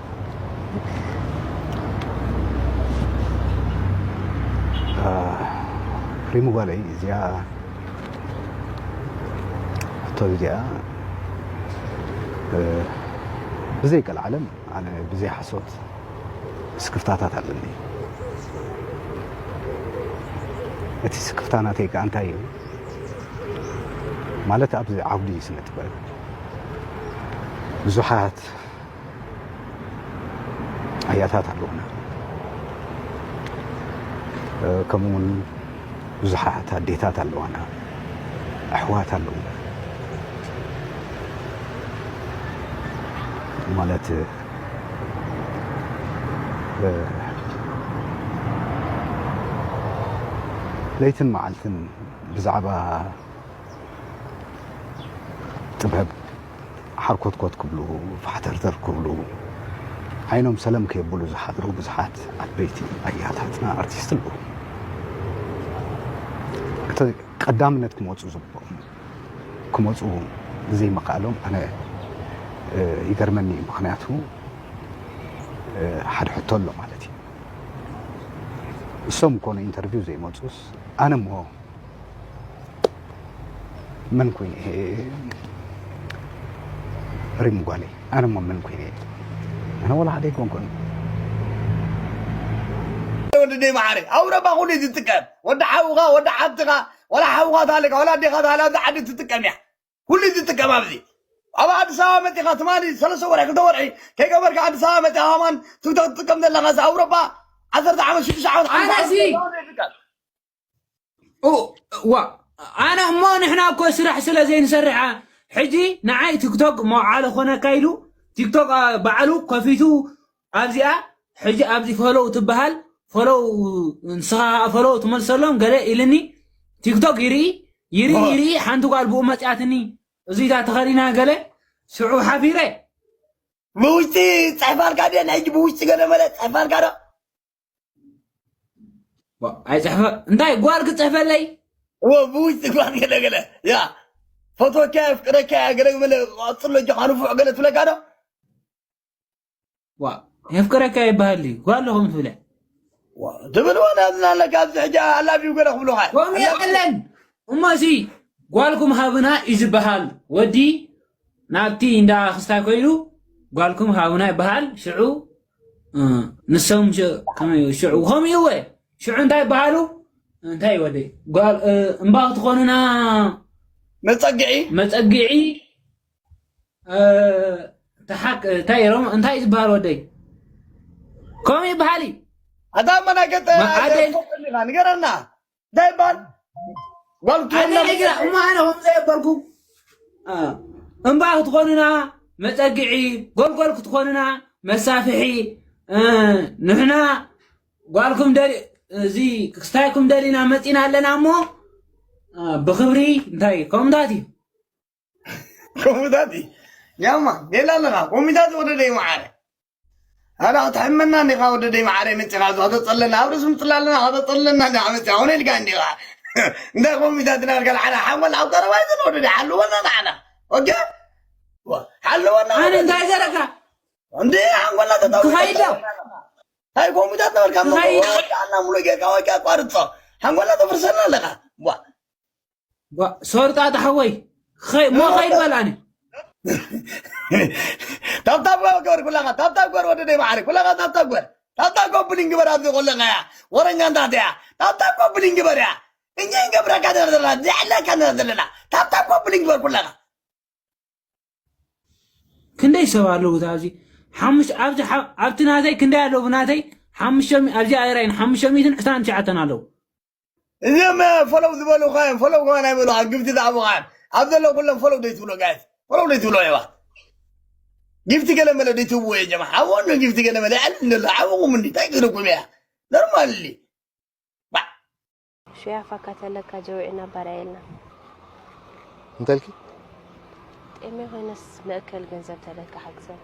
ሪሙ ጓለይ እዚኣ ሕቶ እዚኣ ብዘይ ቀልዓለም ኣነ ብዘይ ሓሶት ስክፍታታት ኣለኒ። እቲ ስክፍታ ናተይ ከኣ እንታይ እዩ ማለት ኣብዚ ዓውዲ ስነ ጥበብ ብዙሓት ኣያታት ኣለዉና፣ ከምኡ እውን ብዙሓት ኣዴታት ኣለዋና፣ ኣሕዋት ኣለዉ ማለት ለይትን መዓልትን ብዛዕባ ጥበብ ሓርኮትኮት ክብሉ ፋሕተርተር ክብሉ ዓይኖም ሰለም ከየብሉ ዝሓድሩ ብዙሓት ዓበይቲ ኣያታትና ኣርቲስት ኣለዉ። እቲ ቀዳምነት ክመፁ ዝግብኦም ክመፁ ዘይምኽኣሎም ኣነ ይገርመኒ እዩ። ምክንያቱ ሓደ ሕቶ ኣሎ ማለት እዩ። እሶም ኮነ ኢንተርቪው ዘይመፁስ ኣነ እሞ መን ኮይነ እየ? ሪም ጓለይ ኣነ እሞ መን ኮይነ እየ? ኣነ ወላ ሓደ ኣይኮንኩን። ወዲ ደይ መዓረ ኣውሮፓ ኩሉ እዩ ዝጥቀም። ወዲ ሓውኻ ወዲ ሓብትኻ ወላ ሓውኻ ታልካ ወላ ኣዴኻ ታላ ኣብዚ ዓዲ ትጥቀም እያ። ኩሉ እዩ ዝጥቀም ኣብዚ ኣብ ኣዲስ ኣበባ መፂኻ ትማሊ ሰለስተ ወርሒ ክልተ ወርሒ ከይገበርካ ኣዲስ ኣበባ መፂኻ ከማን ትክቶክ ትጥቀም ዘለኻ እዚ ኣውሮፓ ዓሰርተ ዓመት ሽዱሽተ ዓመት ኣነ እዚ ዋ ኣነ እሞ ንሕና እኮ ስራሕ ስለ ዘይንሰርሕ ሕጂ ንዓይ ቲክቶክ መውዓሊ ኮነካ ኢሉ ቲክቶክ ባዕሉ ከፊቱ ኣብዚኣ ሕጂ ኣብዚ ፈሎው ትበሃል ፈሎው ንስኻ ፈሎው ትመልሰሎም ገለ ኢልኒ ቲክቶክ ይርኢ ይርኢ ይርኢ ሓንቲ ጓል ብኡ መፅኣትኒ እዚታ ተኸዲና ገለ ሽዑ ሓፊረ ብውሽጢ ፅሕፋልካ ድየ ናይ ብውሽጢ ገለ መለ ፅሕፋልካ ዶ ኣይፅሕፈ እንታይ ጓል ክፅሕፈለይ ብውሽጢ ጓል ገለ ገለ ያ ፈቶካ የፍቅረካ ገለ መለ ቀፅሎ ጆኻ ንፉዕ ገለ ትብለካ ዶ የፍቅረካ ይበሃል ጓል ለኹም ትብለ ትብል ወላ ዝናለካ ኣብዚ ሕጂ ኣላቢው ገለ ክብሉካ ከምኡ የለን እሞ እዚ ጓልኩም ሃብና እዩ ዝበሃል ወዲ ናብቲ እንዳ ክስታይ ኮይኑ ጓልኩም ሃብና ይበሃል ሽዑ ንሶም ሽዑ ከምኡ እወ ሽዑ እንታይ ይበሃሉ እንታይ ወደይ ጓል እምባ ክትኾኑና መፀግዒ መፀግዒ ተሓቅ እንታይ ሮም እንታይ ዝበሃል ወደይ ከምኡ ይበሃል እዩ ኣታ መናገጠ ኣደይ ንገረና እንታይ ይበሃል ጓል ኣነ እማ ኣነ ከም ዘየበልኩ እምባ ክትኾኑና መፀግዒ ጎልጎል ክትኾኑና መሳፍሒ ንሕና ጓልኩም ደሊ እዚ ክስታይኩም ደሊና መፂና ኣለና እሞ ብክብሪ እንታይ ከምታት እዩ ከምታት እዩ ያማ ሌላ ኣለካ ኮሚታት ወደ ደይ መዓረ ኣላ ክትሕመና እንዲኻ ወደ ደይ መዓረ መፂኻ እዚ ከተፀለና ኣብ ርእሲ ምፅላ ኣለና ከተፀለና እንዲኻ መፂኻ ኮነ ኢልካ እንዲኻ እንታይ ኮሚታት ናርካ ንዓና ሓንጎል ኣብ ቀረባ ይዘን ወደ ደይ ሓልወና ንዓና ኦኬ ሓልወና ኣነ እንታይ ገረካ እንዲ ሓንጎልና ተታው ክኸይድ ዶ እንታይ ኮሚታት ነበርካ ክኸይድ ወዳና ሙሉ ጌርካ ወይ ኣቋርፆ ሓንጎልና ተፍርሰና ኣለካ ዋ ሶርጣ ተሓወይ ኸይ- ሞ ኸይድ በል ኣነ ታብታብ ግበር ኩላኻ፣ ታብታብ ግበር ወደደይ ማዕረ ኩላኻ ታብታብ ግበር። ታብታብ ኮፕሊንግ ግበር ኣብዚ ኮለኻያ ወረኛ እንታትያ። ታብታብ ኮፕሊንግ ግበር እያ። እኛ እንገብረካ ዘለና ዘለና ታብታብ ኮፕሊንግ ግበር ኩላኻ። ክንደይ ሰብ ኣለዉ እታ ኣብዚ ሓሙሽ ኣብዚ ሓ- ኣብቲ ናተይ ክንደይ ኣለዉ ብናተይ ሓሙሽተ ሚእቲ ኣብዚ ኣይራይን ሓሙሽተ ሚእትን ዕስራን ትሽዓተን ኣለዉ። እዚኦም ፈለው ዝበሉ ኸ ፈለው ከማን ኣይበሉ ኣብ ግፍቲ ዝኣቡ ኸ ኣብ ዘሎ ኩሎም ፈለው ደይ ትብሎ ጋይስ ፈለው ደይ ትብሎ የባ። ግፍቲ ገለ መለ ደይ ትብዎ የ ጀማ ሓወኑ ግፍቲ ገለ መለ ያዕል እንደሎ ሓወኹም እንዲ እንታይ ትልኩም እያ። ኖርማል ሹያ ፋካ ተለካ ጀውዒና ባርያ የልና። እንተልኪ ጤሜ ኮይነስ መእከል ገንዘብ ተለካ ሓግዘና።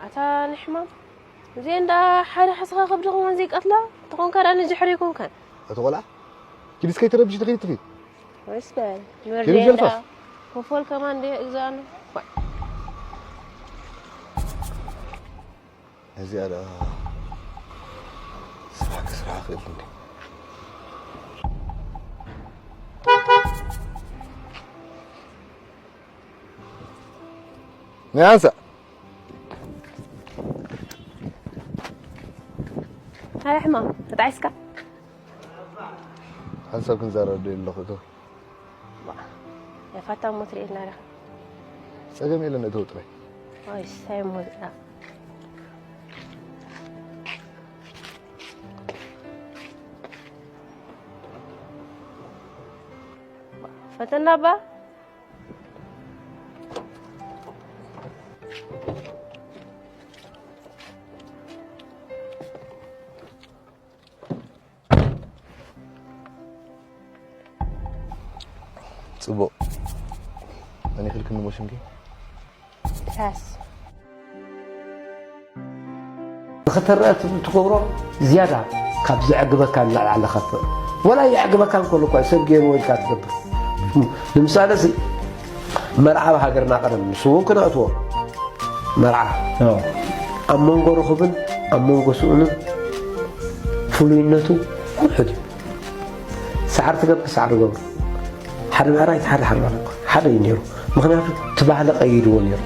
ኣታ ንሕማም እዚኤን ደኣ ሓደ ሓስኻ ከብዲ ከማን ዘይቀትላ ተኾንካ ደኣ ንድሕሪ ይኮንካን። እቲ ቆልዓ ኪድ እስከይ ተረብሽ ትኸይድ ትኸይድ ወይስ በል ፊልም ጀልፋፍ። ኮፎል ከማን እንደ እግዛኑ። እዚኣ ደኣ ስራሕ ክስራሕ ክእል እንዲ ናይ ሓንሳእ ኣረ ሕማም ተጣዒስካ። ሓንሳብ ክንዛረብ ዶ ኣለኹ እቶ የፋታ እሞ ትርእየና ኢኻ። ጸገም የለን እቶ ጥራይ ኣይ ሳይ ሞዝኣ ፈተና ባ ጽቡቕ መን ይኽልክኒ ሞሽንኪ ትራስ ንኽትረአ ትገብሮ ዝያዳ ካብ ዘዕግበካ ንላዕሊ ኣለኸፍእ ወላ የዕግበካ እንከሎ እኳ ሰብ ገይርዎ ኢልካ ትገብር ንምሳሌ እዚ መርዓ ኣብ ሃገርና ቀደም ንሱ እውን ክነእትዎ መርዓ ኣብ መንጎ ርኹብን ኣብ መንጎ ስኡንን ፍሉይነቱ ውሑድ እዩ ሰዓር ትገብር ሰዓር ገብሩ ሓደ ምዕራይ ሓደ ሓደ ማለት ሓደ እዩ ነይሩ ምክንያቱ እቲ ባህሊ ቀይድዎ ነይሩ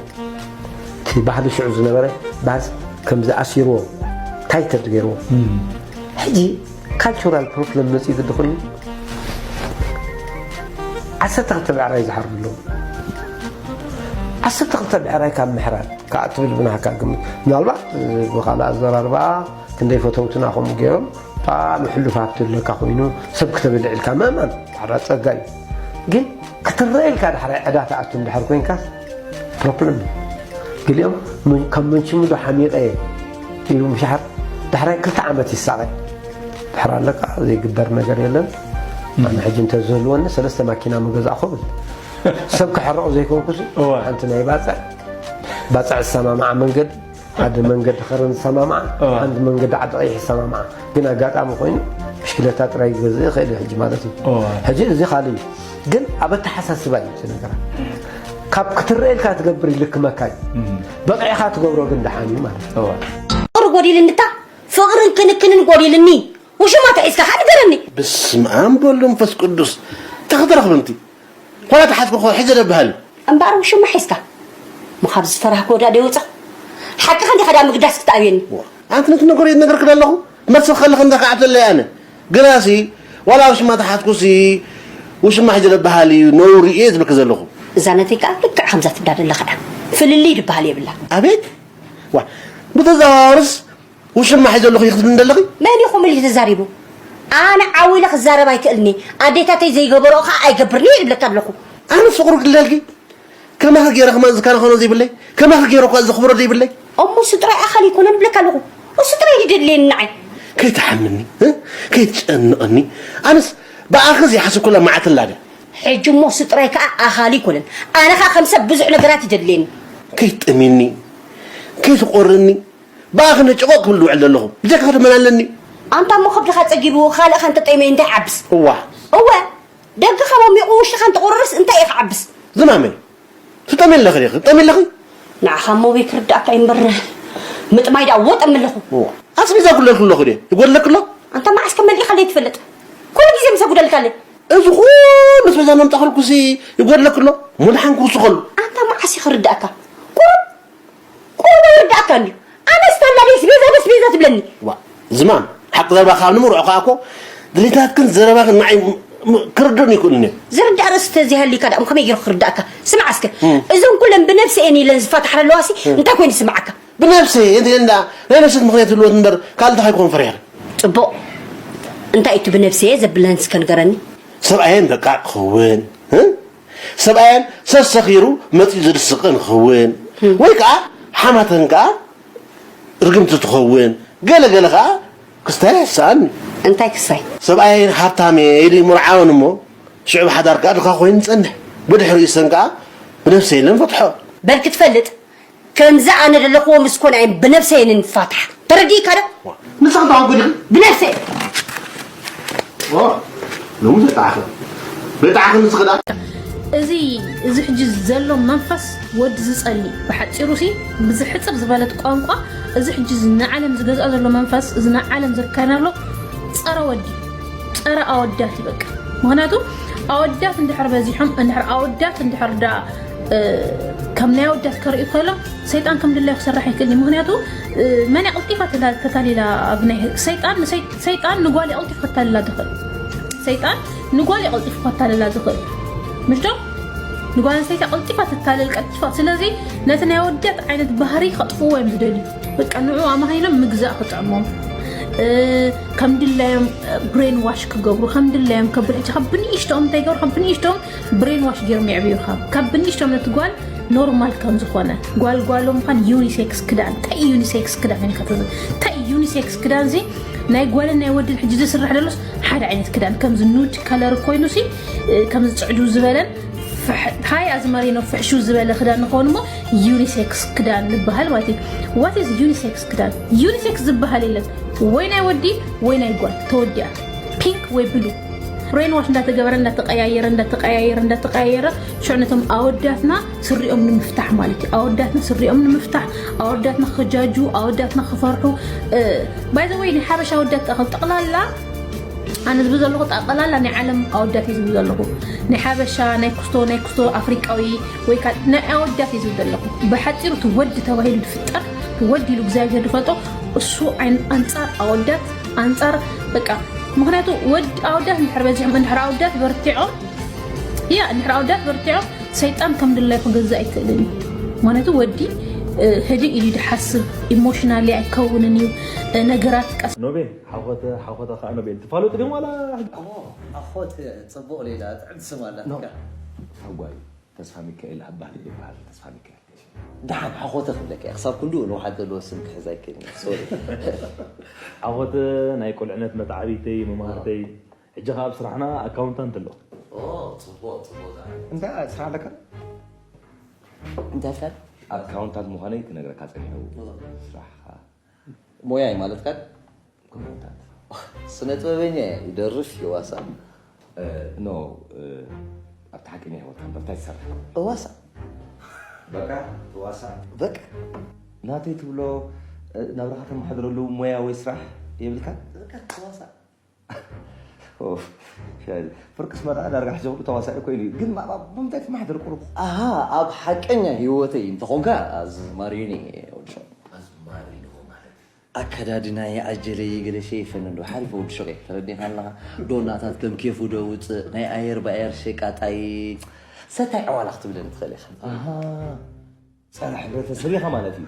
እቲ ባህሊ ሽዑ ዝነበረ ባዝ ከም ዝኣሲርዎ ታይተድ ገይርዎ ሕጂ ካልቸራል ፕሮብለም መፅኡ ግዲ ኮይኑ ዓሰርተ ክልተ ብዕራይ ዝሓርዱ ኣለዉ ዓሰርተ ክልተ ብዕራይ ካብ ምሕራድ ከዓ ትብል ብናሃካ ግምት ምናልባት ብካልእ ኣዘራርባ ክንደይ ፈተውትና ከምኡ ገይሮም ብጣዕሚ ሕሉፍ ሃብቲ ኣለካ ኮይኑ ሰብ ክተብልዕ ኢልካ ምእማን ሓደ ፀጋ እዩ ግን ክትረአ ኢልካ ዳሕራይ ዕዳ ትኣቱ እንድሕር ኮይንካስ ፕሮብለም እዩ ገሊኦም ከም መንሽሙ ዶ ሓሚቐ እየ ኢሉ ምሻሓር ዳሕራይ ክልተ ዓመት ይሳቐ ድሕር ኣለካ ዘይግበር ነገር የለን ኣነ ሕጂ እንተዝህልወኒ ሰለስተ ማኪና ምገዛእኹ ብል ሰብ ክሕረቑ ዘይኮንኩስ ሓንቲ ናይ ባፅዕ ባፅዕ ዝሰማማዓ መንገዲ ሓደ መንገዲ ከረን ዝሰማማዓ ሓንቲ መንገዲ ዓዲ ቀይሕ ዝሰማማዓ ግን ኣጋጣሚ ኮይኑ ብሽክለታ ጥራይ ክገዝእ ይኽእል ሕጂ ማለት እዩ ሕጂ እዚ ካልእ እዩ ግን ኣብ ኣተሓሳስባ እዩ እቲ ነገራት ካብ ክትረኤልካ ትገብር ይልክመካ እዩ በቂዕካ ትገብሮ ግን ደሓን እዩ ማለት እዩ ፍቕሪ ጎዲልኒ እታ ፍቕርን ክንክንን ጎዲልኒ ውሽማ ተሒዝካ ከ ንገረኒ በስመ ኣብ ወወልድ ወመንፈስ ቅዱስ እንታይ ክትረኽቢ እንቲ ዋላ ተሓዝኩ እኮ ሕጂ ደብሃል እምበኣር ውሽማ ሒዝካ ምኻብ ዝፈራህኩ ወዳ ደይወፅእ ሓቅኻ እንዲኻ ዳ ምግዳስ ክትኣብየኒ ኣንቲ ነቲ ነገር የት ነገር ክደ ኣለኹ መርሲ ከለኽ እንዳ ከዓ ትለይ ኣነ ግናሲ ዋላ ውሽማ ተሓዝኩሲ ውሽማ ሕጂ ደብሃል እዩ ነውሪ እየ ዝብልክ ዘለኹ እዛ ነተይ ከዓ ልክዕ ከምዛ ትብዳ ደለኻ ዳ ፍልልይ ድበሃል የብላ ኣቤት ዋ ብተዛዋርስ ውሽማ ሒዘ ኣለኹ ይኽትብል እንደለኺ መን ኢኹም ኢሉ ተዛሪቡ ኣነ ዓው ኢለ ክዛረብ ኣይክእልኒ ኣዴታተይ ዘይገበረኦ ከዓ ኣይገብርኒ እየ ዝብለካ ኣለኹ ኣነ ፍቕሩ ግለልኪ ከማኺ ገይረ ከማን ዝከናኸኖ ዘይብለይ ከማኺ ገይረ እኳ ዘኽብሮ ዘይብለይ እሞ እሱ ጥራይ ኣኻል ይኮነን እብለካ ኣለኹ እሱ ጥራይ ድደድልየኒ ንዓይ ከይትሓምኒ ከይትጨንቐኒ ኣነስ ብኣኺ ዘይሓሰብኩላ መዓልቲ ኣላ ድያ ሕጂ እሞ እሱ ጥራይ ከዓ ኣኻል ይኮነን ኣነ ከዓ ከም ሰብ ብዙሕ ነገራት ይደድልየኒ ከይትጠምየኒ ከይትቆርኒ ብኣኺ ነጭቆ ክብል ዝውዕል ዘለኹ ብጀካ ክትመላለኒ ኣንታ እሞ ከብድኻ ፀጊቡ ካልእኻ እንተጠይመ እንታይ ዓብስ እዋ እወ ደግኻ ሞሚቑ ውሽጥኻ እንተቑርርስ እንታይ ኢኻ ዓብስ ዝማመይ ትጠሚ ኣለኺ ዲኺ? ትጠሚ ኣለኺ? ንዓኻ እሞ በይ ክርዳእካ እዩ እምበር፣ ምጥማይ ደኣ ወጠሚ ኣለኹ። ኣስቤዛ ክብለልኪ ኣለኹ ድየ? ይጎድለኪ ኣሎ? ኣንታ መዓስ ከ መሊእኻለይ ትፈልጥ? ኩሉ ግዜ ምስ ኣጉደልካለይ። እዚ ኩሉ ኣስቤዛ ነምጻእክልኩሲ ይጎድለኪ ኣሎ? እሞ ደሓን ክውስኸሉ። ኣንታ መዓስ እዩ ክርዳእካ? ቁሩብ ቁሩብ ኣይርዳእካን ድዩ? ኣነስ ተላ ደይ ኣስቤዛ ደይ ኣስቤዛ ትብለኒ። ዋእ ዝማም፣ ሓቂ ዘረባኺ ካብ ንምርዖ ከኣ እኮ ድሌታትክን ዘረባኽን ንዓይ ም- ም- ክርድኡኒ ኣይክእሉን እዮም። ዝርዳእ ርእሲ ተዘይሃልዩካ ደኣ እሞ ከመይ ገይሩ ክርዳእካ? ስማዕ እስከ፣ እዞም ኩለን ብነብሰ እየን ኢለን ዝፋታሓ ኣለዋሲ እንታይ ኮይኑ ዝስምዓካ? ብነብሰይ እንተ እንዳ ናይ ነፍሰት ምኽንያት ይህልወት እምበር ካልእ እንታይ ክኾን ፈሪሕኺ? ጽቡቕ፣ እንታይ እዩ እቲ ብነብሰ እየ ዘብለንስ ከ ንገረኒ? ሰብኣየን ደቃቕ ክኸውን እ? ሰብኣየን ሰሰኺሩ መፂኡ ዘድስቐን ክኸውን ወይ ከዓ ሓማተን ከዓ ርግምቲ ትኸውን ገለ ገለ ከዓ ክስታይ ኣይስኣን እዩ። እንታይ ክሳይ? ሰብኣየን ሃብታም እየ ኢሉ ይምርዓወን እሞ ሽዑ ብሓዳር ከዓ ድኻ ኮይኑ ይፀንሕ። ብድሕሪኡ ሰን ከዓ ብነፍሰ የለን ፈትሖ። በል ክትፈልጥ ከምዚ ኣነ ዘለኽዎ ምስ ኮነ እየ ብነብሰይ ንፋታሕ። ተረዲእካ ዶ? ንስኺ ተዋጉዲ ብነብሰይ። ሎሚ ዘጣዕኸ ዘጣዕኸ ንስኺ ደኣ። እዚ እዚ ሕጂ ዘሎ መንፈስ ወዲ ዝጸሊ ብሓጺሩ ሲ ብዝሕጽር ዝበለት ቋንቋ እዚ ሕጂ እዚ ንዓለም ዝገዝኣ ዘሎ መንፈስ እዚ ንዓለም ዝርካና ኣሎ ጸረ ወዲ ጸረ ኣወዳት እዩ በቃ። ምኽንያቱ ኣወዳት እንድሕር በዚሖም እንድሕር ኣወዳት እንድሕር ዳ ከም ናይ ኣወዳት ከርእዩ ኮይሎም ሰይጣን ከም ድላዩ ክሰርሕ ኣይክእልን እዩ። ምኽንያቱ መን ቀልጢፋ ተታሊላ ኣብ ናይ ሰይጣን ንሰይ- ሰይጣን ንጓል ቀልጢፉ ከታልላ ዝኽእል ሰይጣን ንጓል ቀልጢፉ ከታልላ ዝኽእል ምሽ ዶ ንጓል ኣንስተይቲ ቀልጢፋ ትታለል ቀልጢፋ ስለዚ ነቲ ናይ ኣወዳት ዓይነት ባህሪ ከጥፍዎ እዮም ዝደልዩ በቃ ንዑ ኣማሂሎም ምግዛእ ክጥዕሞም ከም ድላዮም ብሬን ዋሽ ክገብሩ ከም ድላዮም ከብሉ ሕጂ ካብ ብንእሽቶም እንታይ ገብሩ ካብ ብንእሽቶም ብሬን ዋሽ ገይሮም የዕብዩኻ ካብ ብንእሽቶም ነቲ ጓል ኖርማል ከም ዝኾነ ጓል ጓሎም ኳን ዩኒሴክስ ክዳን እንታይ ዩኒሴክስ ክዳን እንታይ ዩኒሴክስ ክዳን ዚ ናይ ጓልን ናይ ወድን ሕጂ ዝስራሕ ደሎስ ሓደ ዓይነት ክዳን ከምዚ ኑድ ከለር ኮይኑ ሲ ከምዚ ፅዕዱ ዝበለን ሃይ ኣዝማሪኖ ፍሕሹ ዝበለ ክዳን ንኸውን እሞ ዩኒሴክስ ክዳን ንበሃል ማለት እዩ what is unisex ክዳን unisex ዝበሃል የለን ወይ ናይ ወዲ ወይ ናይ ጓል ተወዲኣ ፒንክ ወይ ብሉ ብሬን ዋሽ እንዳተገበረ እንዳተቀያየረ እንዳተቀያየረ እንዳተቀያየረ ሽዑ ነቶም ኣወዳትና ስሪኦም ንምፍታሕ ማለት እዩ ኣወዳትና ስሪኦም ንምፍታሕ ኣወዳትና ክጃጁ ኣወዳትና ክፈርሑ ባይዘወይ ናይ ሓበሻ ኣወዳት ጠቅላላ ኣነ ዝብል ዘለኹ ጠቅላላ ናይ ዓለም ኣወዳት እዩ ዝብል ዘለኹ ናይ ሓበሻ ናይ ክስቶ ናይ ክስቶ ኣፍሪቃዊ ወይ ከዓ ናይ ኣወዳት እዩ ዝብል ዘለኹ ብሓፂሩ እቲ ወዲ ተባሂሉ ዝፍጠር ወዲ ኢሉ እግዚኣብሔር ዝፈልጦ እሱ ኣንፃር ኣወዳት ኣንፃር በቃ ምክንያቱ ወዲ ኣወዳት እንድሕር በዚሖም እንድሕር ኣወዳት በርቲዖም ያ እንድሕር ኣወዳት በርቲዖም ሰይጣን ከም ድላይ ክገዝእ ኣይክእልን እዩ ማለቱ ወዲ ህድእ ኢሉ ድሓስብ ኢሞሽናሊ ኣይከውንን እዩ ነገራት ቀስ ኖቤል ሓኾተ ሓኾተ ከዓ ኖቤል ትፋለጡ ድም ዋላ ኣኾት ፅቡቅ ሌላ ጥዕምቲ ስም ኣላትካ ሓጓይ ተስፋ ሚካኤል ኣባህል ይበሃል ተስፋ ሚካኤል ደሓን ሓኾተ ክብለካ እየ ክሳብ ክንድኡ ንውሓት ዘለዎ ስም ክሕዝ ኣይክእልን እየ ሶሪ ሓኾተ ናይ ቁልዕነት መተዓብይተይ መማህርተይ ሕጂ ከዓ ኣብ ስራሕና ኣካውንታንት ኣሎ ፅቡቅ ፅቡቅ እንታይ ስራሕ ኣለካ እንታይ ኣልካ ኣካውንታንት ምዃነይ ክነግረካ ፀኒሐ ስራሕካ ሞያይ ማለትካ ኮመንታት ስነ ጥበበኛ እየ ይደርፍ ይዋሳ ኖ ኣብቲ ሓቀኛ ህይወትካ እንታይ ትሰርሕ እዋሳ በቃ እዋሳ በቃ ናተይ ትብሎ ናብራኻ ተመሓድረሉ ሞያ ወይ ስራሕ የብልካ በቃ እዋሳ ፍርቅስ መርዓ ዳርጋ ሕዚ ኩሉ ተዋሳኢ ኮይኑ እዩ ግን ብምንታይ ትመሓደር ቁሩብ ኣሃ ኣብ ሓቀኛ ህይወተይ እንተኾንካ ኣዝማሪኒ ወድሾ ኣከዳድናይ ኣጀለይ ገለ ሸይፈኒ እንዶ ሓሪፈ ወዲ ሹቕ እየ ተረዲእካ ኣለኻ ዶናታት ከም ኬፉ ዶ ውፅእ ናይ ኣየር ብኣየር ሸቃጣይ ሰታይ ዕዋላ ክትብለኒ ትኽእል ኢኻ ጸረ ሕብረተሰብ ኢኻ ማለት እዩ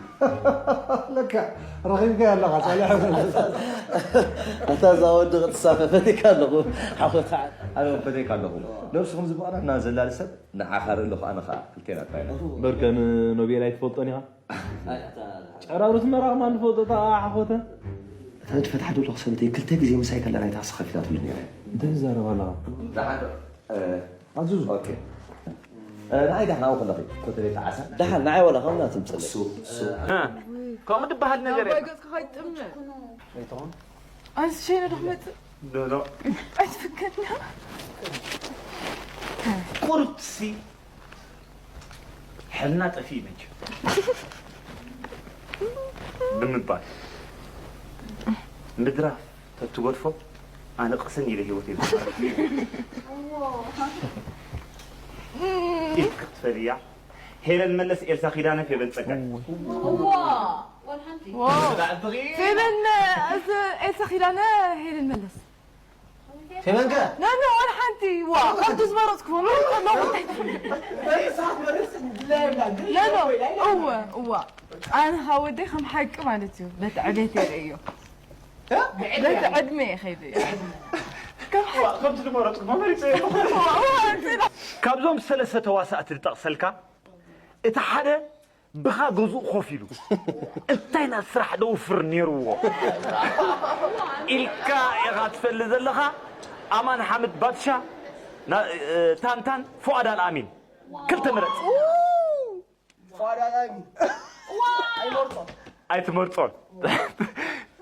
ለካ ረኺብካ ኣለኻ ጸረ ሕብረተሰብ ኣታ እዛ ወዲ ክትሳፈ ፈቲካ ኣለኹ ሓኾታ ኣነ ፈተይካ ኣለኹ ነብስኹም ዝበቕና እና ዘላሊ ሰብ ንዓኻ ርኢ ኣለኹ ኣነ ኸዓ ክልቴና ጥራይ ኢና እምበር ከ ንኖቤል ኣይትፈልጦን ኢኻ ጨራሩ ትመራ ከማን ትፈልጦ እታ ሓኾተ እታ ዝፈትሓ ዘለኹ ሰበይተይ ክልተ ግዜ ምሳይ ከላ ናይታ ክሲ ከፊታትሉ ነይረ እንታይ ትዛረብ ኣለኻ ኣዙዙ ኦኬ ንዓይ ዳሕና ኣብኡ ከለኺ ኮተሌ ተዓሳ ደሓን ንዓይ ዋላ ከምና ትምፅለይ እሱ እሱ ከምኡ ትበሃል ነገር ኣባይ የለን። ገጽካ ከይትጥምዕ ኣይትኾን ኣንስ ሸይነ ዶ ክመፅእ ኖ ኖ ኣይትፍከድና ቁርብሲ እና ጠፊ መች ብምባል ምድራፍ ተትጎድፎ ኣነ ቅስን ኢለ ህይወት ኢልካ ክትፈልያ። ሄለን መለስ፣ ኤልሳ ኪዳነ፣ ፌበን ጸጋይ። ፌበን፣ እዚ ኤልሳ ኪዳነ፣ ሄለን መለስ። ፌበን ከ? ኖ ኖ፣ ወላ ሓንቲ። ዋ፣ ካብቲ ዝመረጽኩ፣ ኖ ኖ፣ ኖ ኖ፣ እወ እወ። ኣነ ካብ ወደይ ከም ሓቂ ማለት እዩ፣ በቲ ዕቤት የርእዮ። በቲ ዕድመ እየ ከይደ እየ። ከም ሓቂ። ከምቲ ዝመረጽኩ መመሪጸ እወ፣ እወ፣ ካብዞም ሰለስተ ተዋሳእቲ ዝጠቕሰልካ እቲ ሓደ ብኻ ገዝኡ ኮፍ ኢሉ እንታይ ናይ ስራሕ ደውፍር ነይርዎ ኢልካ ኢኻ ትፈልጥ ዘለኻ። ኣማን ሓምድ ባድሻ፣ ና- እ፣ ታንታን፣ ፉኣድ ኣልኣሚን። ክልተ ምረጽ። ፋዳላሚ ኣይመርጾ ኣይትመርጾን።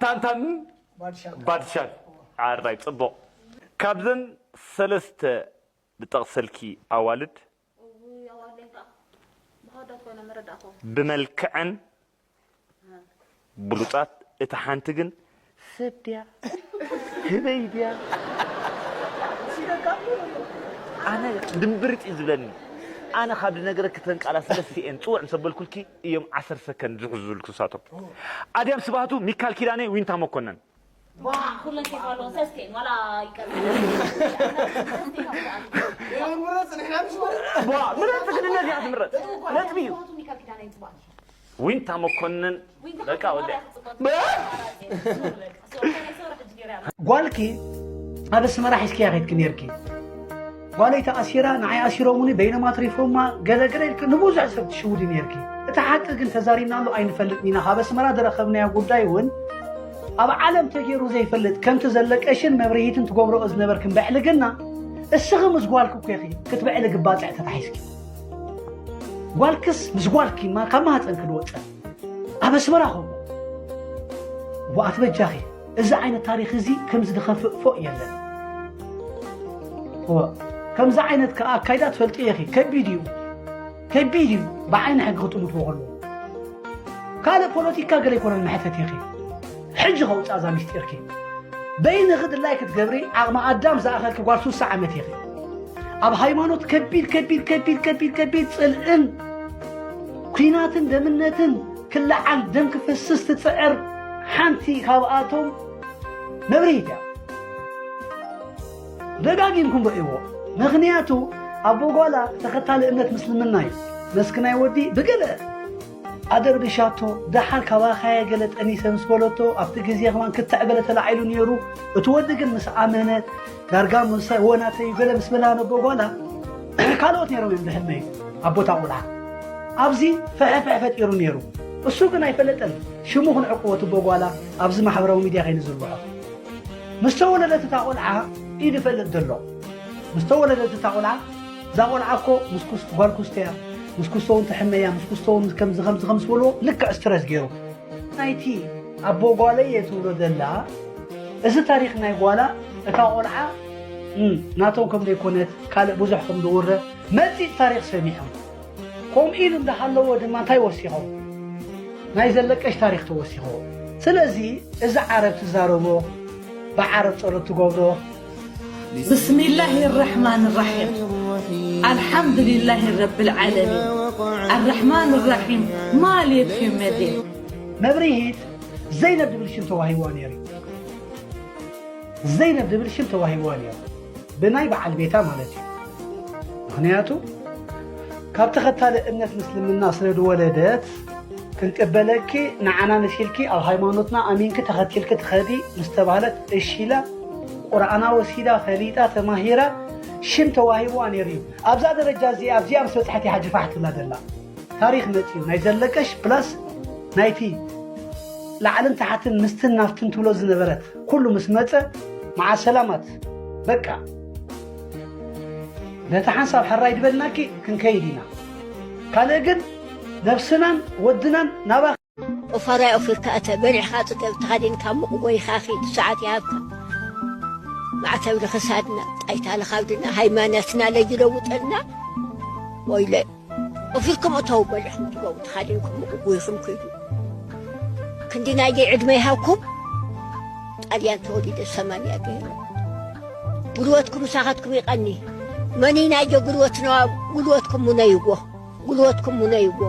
ታንታንን ባድሻ ባድሻን። ኣራይ ጽቡቕ። ካብዘን ሰለስተ ዝጠቕሰልኪ ኣዋልድ እውይ ኣዋለይ ከዓ ብሃዳት ኮይነ መረዳእኮ ብመልክዐን ብሉጻት፣ እታ ሓንቲ ግን ሰብ ድያ ህበይ ድያ? ኣነ ድምብርጥ እዩ ዝብለኒ። ኣነ ካብ ዝነገረኪ እተን ቃላት ሰለስቲኤን ጽውዕ ምስ ኣበልኩልኪ እዮም ዓሰርተ ሰከንድ ዝሕዙ ዝብልኩ ንሳቶም። ኣድያም ስብሃቱ፣ ሚካል ኪዳነ፣ ዊንታ መኮነን። ኩለን ሴፍ ኣለዎ ሰስቴን ዋላ ይቀርብ ዋ፣ ምረጽ ግን እነዚኣ ትምረጽ። ነጥቢ እዩ። ዊንታ መኮነን በቃ ወደ ጓልኪ ኣብ ኣስመራ ሒዝክያ ከይድኪ ነርኪ። ጓለይ ተኣሲራ ንዓይ ኣሲሮሙኒ በይኖም ኣትሪፎማ ገለ ገለ ኢልኪ ንብዙሕ ሰብ ትሽውዲ ነርኪ። እቲ ሓቂ ግን ተዛሪብናሉ ኣይንፈልጥን ኢና። ካብ ኣስመራ ዝረኸብናዮ ጉዳይ እውን ኣብ ዓለም ተገይሩ ዘይፈልጥ ከምቲ ዘለቀሽን መብርሂትን ትገብርኦ ዝነበርክን ብዕልግና እስኺ ምስ ጓልኪ እኮ ኢኺ ክትብዕልጊ ባጽዕ ተታሒዝኪ። ጓልክስ ምስ ጓልኪ ማ- ካብ ማህፀንኪ ዝወፀ ኣብ ኣስመራ ኾኑ እዋኣት በጃኺ እዚ ዓይነት ታሪኽ እዚ ከምዚ ዝኸፍእ ፎእ የለን። እወ፣ ከምዚ ዓይነት ከኣ ኣካይዳ ትፈልጢ ኢኺ። ከቢድ እዩ፣ ከቢድ እዩ። ብዓይኒ ሕጊ ክጥምትዎ ከለዉ ካልእ ፖለቲካ ገለ ኣይኮነን መሕተት ኢኺ። ሕጂ ከውፅኣ እዛ ሚስጢርኪ። በይንኺ ድላይ ክትገብሪ ዓቕሚ ኣዳም ዝኣኸልኪ ጓል ሱሳ ዓመት ኢኺ። ኣብ ሃይማኖት ከቢድ ከቢድ ከቢድ ከቢድ ከቢድ ፅልእን ኲናትን ደምነትን ክለዓል ደም ክፈስስ ትፅዕር ሓንቲ ካብኣቶም መብርሂት እያ። ደጋጊምኩም ርእይዎ። ምኽንያቱ ኣቦ ጓላ ተኸታሊ እምነት ምስልምና እዩ። መስኪናይ ወዲ ብገለ ኣደርቢሻቶ ደሓር ካባኻየ ገለ ጠኒሰ ምስ በለቶ ኣብቲ ግዜ ከማን ክትዕ በለ ተላዒሉ ነይሩ። እቲ ወዲ ግን ምስ ኣመነ ዳርጋ ምሳይ ወናተይ ገለ ምስ በላ ነቦ ጓላ ካልኦት ነይሮም እዮም ዝሕመዩ ኣቦታ ቆልዓ ኣብዚ ፍሕፍሕ ፈጢሩ ነይሩ። እሱ ግን ኣይፈለጠን ሽሙ ክንዕቅቦ ትቦ ጓላ ኣብዚ ማሕበራዊ ሚድያ ከይኑ ዝርብሖ ምስ ተወለደት እታ ቆልዓ እዩ ዝፈልጥ ዘሎ። ምስ ተወለደት እታ ቆልዓ እዛ ቆልዓ እኮ ምስ ኩስቶ ጓል ኩስቶ እያ ምስ ኩስቶ እውን ትሕመ እያ ምስ ኩስቶ እውን ከምዚ ከምዚ ከም ዝበልዎ ልክዕ ስትረስ ገይሩ ናይቲ ኣቦ ጓለይ እየ ትብሎ ዘላ እዚ ታሪኽ ናይ ጓላ እታ ቆልዓ እም ናቶም ከም ዘይኮነት ካልእ ብዙሕ ከም ዝውረ መጺጽ ታሪኽ ሰሚዖም። ከምኡ ኢሉ እንዳሃለዎ ድማ እንታይ ወሲኾም? ናይ ዘለቀሽ ታሪኽ ተወሲኽዎ። ስለዚ እዚ ዓረብ ትዛረቦ ብዓረብ ጸሎት ትገብሮ بسم الله الرحمن الرحيم الحمد لله رب العالمين الرحمن الرحيم مالك يوم الدين መብርሂት ዘይነብ ዝብል ሽም ተዋሂብዋ ነይሩ እዩ። ዘይነብ ዝብል ሽም ተዋሂብዋ ነይሩ ብናይ በዓል ቤታ ማለት እዩ። ምኽንያቱ ካብ ተኸታሊ እምነት ምስልምና ስለ ዝወለደት ክንቅበለኪ ንዓና መሲልኪ ኣብ ሃይማኖትና ኣሚንኪ ተኸቲልኪ ትኸዲ ምስ ተባህለት እሺ ኢላ ቁርኣና ወሲዳ ፈሊጣ ተማሂራ ሽም ተዋሂብዋ ነይሩ እዩ። ኣብዛ ደረጃ እዚኣ ኣብዚኣ ምስ በፅሐት እያ ሓጂ ፋሕ ትብላ ዘላ። ታሪኽ መፅዩ ናይ ዘለቀሽ ፕላስ ናይቲ ላዕልን ታሕትን ምስትን ናፍትን ትብሎ ዝነበረት ኩሉ ምስ መፀ መዓ ሰላማት በቃ ነቲ ሓንሳብ ሕራይ ዝበልናኪ ክንከይድ ኢና ካልእ ግን ነብስናን ወድናን ናባኺ ኦፋራይ ኦፊርካ እተ በሊዕኻ ጽገብ ተኸዲንካ ሙቕ ጎይኻ ኺድ ሰዓት ይሃብካ ማዕተብ ንኽሳድና ጣይታ ንኻብድና ሃይማኖትና ለይለውጠልና ወይለ ወፊርኩም እተው በልዕኹም ትገቡ ተኻዲንኩም ምቕጉይኹም ክይዱ። ክንዲ ናይዚ ዕድመ ይሃብኩም። ጣልያን ተወሊደ ሰማንያ ገይረ። ጉልበትኩም ምሳኻትኩም ይቐኒ። መኒ ናይዞ ጉልበትና፣ ጉልበትኩም ሙነይዎ። ጉልበትኩም ሙነይዎ።